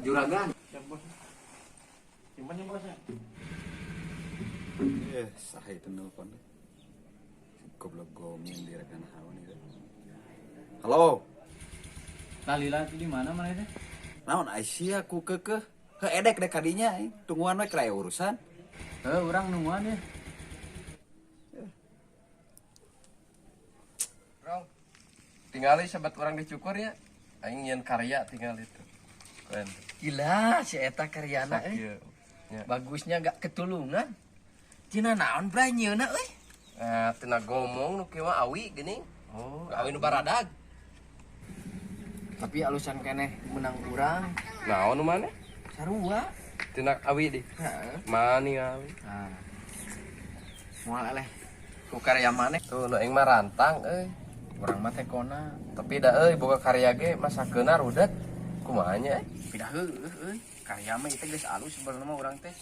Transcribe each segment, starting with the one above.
Juragan. Siap bos. Simpan ya bosnya. Sah itu nelpon. Goblok gomin direkan hawan itu. Halo. Lalila di mana mana itu? Naon Aisyah ku kekeh. Heuh edek dek kadinya aing. Tungguan we keur aya urusan. Heuh urang nungguan ya. Rong. Tingali sahabat orang dicukur ya. Aing nyeun karya tinggal itu. Keren. Gila si eta karyana euy. Ya. Bagusnya gak ketulungan. Tina naon bray nyeuna euy? Tina gomong nu kieu mah awi geuning. Oh, awi nu baradag. Tapi alusan keneh menang urang. Naon nu maneh? Sarua. Tina awi di. Heeh. Mani awi. Nah. Moal eleh ku karya maneh. Tuh nu aing mah rantang euy. Urang mah tekona. Tapi da euy boga karya ge masakeuna rudet. Kumaha nya euy? Pindah heueuh euy. Karya mah ieu geus alus sebenarnya mah urang teh.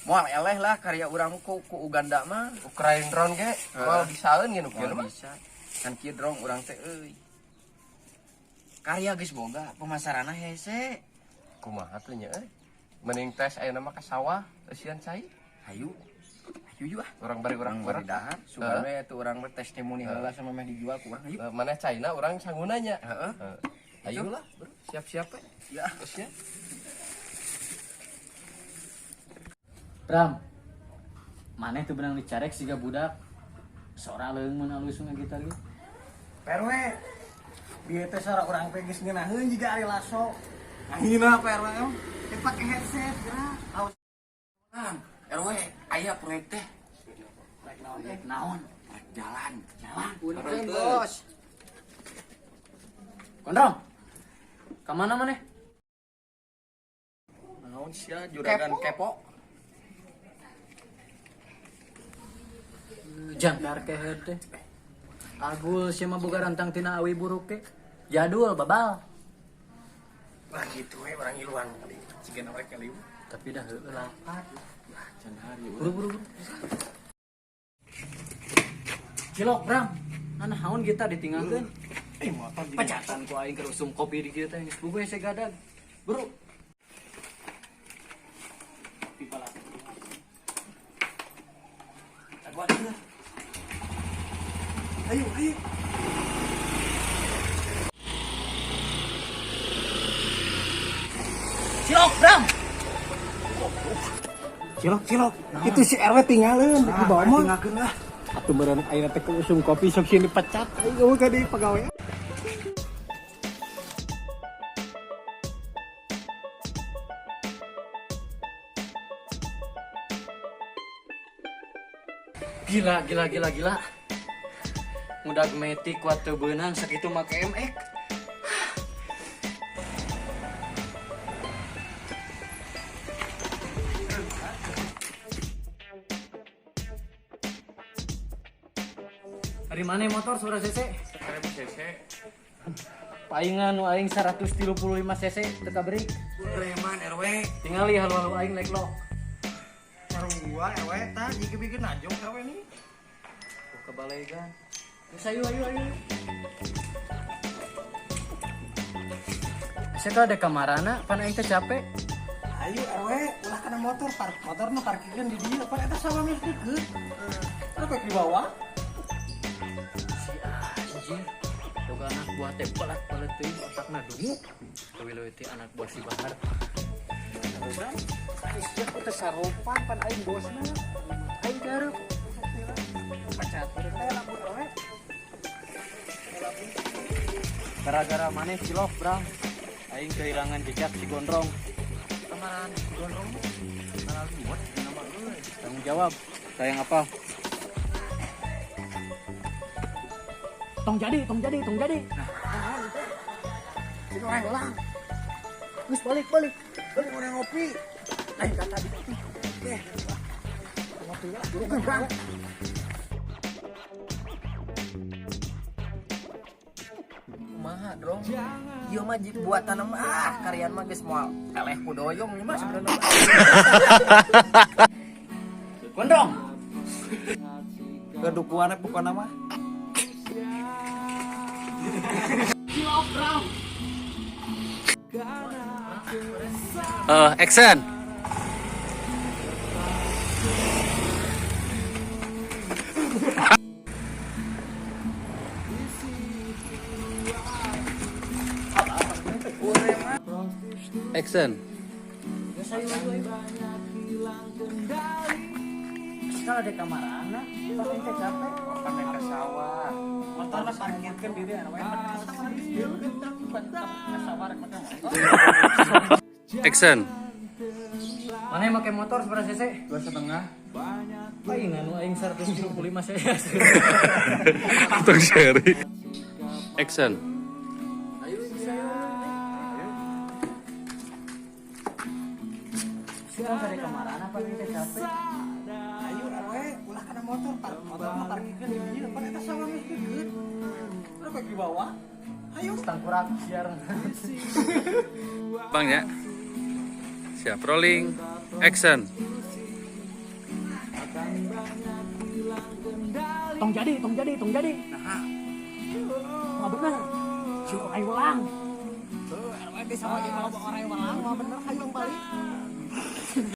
Moal eleh lah karya urang ku Uganda mah. Ukraine drone ge moal bisaeun ge nu kieu mah. Bisa. Kan kieu drone urang teh euy. Karya geus boga, pemasaranna hese. Kumaha tuh nya euy? Mending tes ayeuna mah ka sawah eusian cai. Hayu. Hayu ah. Urang bari Urang bari dahar, sugan we atuh urang mah testimoni heula sama meh dijual ku urang hayu. Maneh caina urang sangguna nya. Heeh. Ayo lah, bro. Siap-siap we. Ya. Siap. Bram. Maneh teu beunang dicarek siga budak. Sora leung mun alus gitar ge. PRW. Bieu teh sora urang teh geus ngeunaheun jiga Ari Lasso. Ngahina PRW em. Teh pake headset geura. Awas. RW, aya proyek teh. Proyek naon? Proyek naon? Proyek jalan. Jalan. Punten, Bos. Gondrong. Ka mana maneh? Naon sia juragan kepo. Jangkar kehed teh. Agul sia mah boga rantang tina awi buruk ke. Jadul babal. Lah gitu we urang ngiluan kali. Ciga rek kali. Tapi dah heueuh lapar. Wah, can hari. Buru-buru. Cilok, Bram. Nah, naon kita ditinggalkeun? Motor di pecatan ku aing keur usum kopi di kieu teh geus puguh hese gadag. Buru. Ayo, ayo. Cilok, Bram. Cilok, cilok. Itu si RW tinggalin di bawah mah. Tinggalkeun lah. Atuh meureun ayeuna teh usum kopi sok sieun dipecat. Aing eueuh ka deui pagawean. Gila, gila, gila, gila. Mudah metik kuat teu beunang sakitu make MX. Dari mana motor suara cc? 1000 cc. Paingan nu aing 135 cc teu kabrik. Preman RW. Tingali halu-halu aing lek lo. Sarua RW tah jika bikin najong RW nih. Oh, kebalegan. Terus ayo ayo ayo. Asa ada kamarana pan aing teh capek. Ayo RW ulah kana motor park motor nu parkirkeun di dieu pan eta sawah meh deukeut. Terus di bawah. Si anjir. Boga anak buah teh pelat-pelat teuing otakna dungu. Leuwih-leuwih teh anak buah si Bahar. Aisyah ku teh saropan pan aing bosna. Aing gareup. Pecat teh lamun RW. Gara-gara maneh cilok, Bram. Aing kehilangan jejak si Gondrong. Kemarin si Gondrong malah liwat nama euy. Tanggung jawab. Sayang apa? Tong jadi, tong jadi, tong jadi. Nah, itu orang ulang. Terus balik, balik. Balik orang ngopi. Aing kata di kopi. Ngopi lah, buru Bang. Kumaha, Drong? Ieu mah buatan mah karyan mah geus moal eleh ku doyong ieu mah sebenarnya. Gondrong. Kedukuanna pokona mah. Cilok, Bram. Karena aku Action. Action. Kalau ada kamarana, pasti teh capek. Pandai ke sawah. Motorna parkirkeun di dieu RW. Ke sawah rek make motor. Action. Mana yang pakai motor seberapa cc? 2,5. Aing anu aing 125 cc. Untung seri. Action. Sekarang ada kamarana pasti teh capek. Ayo RW, ulah kana motor, motor mah parkirkeun di dieu, pan eta sawah geus deukeut. Udah kayak di bawah. Ayo. Tangkurak siar. Bang ya. Siap rolling. Action. Tong jadi, tong jadi, tong jadi. Nah. Nggak bener. Siapa aing ulang. RW di sawah ieu kalau orang yang ulang, mah bener hayang balik.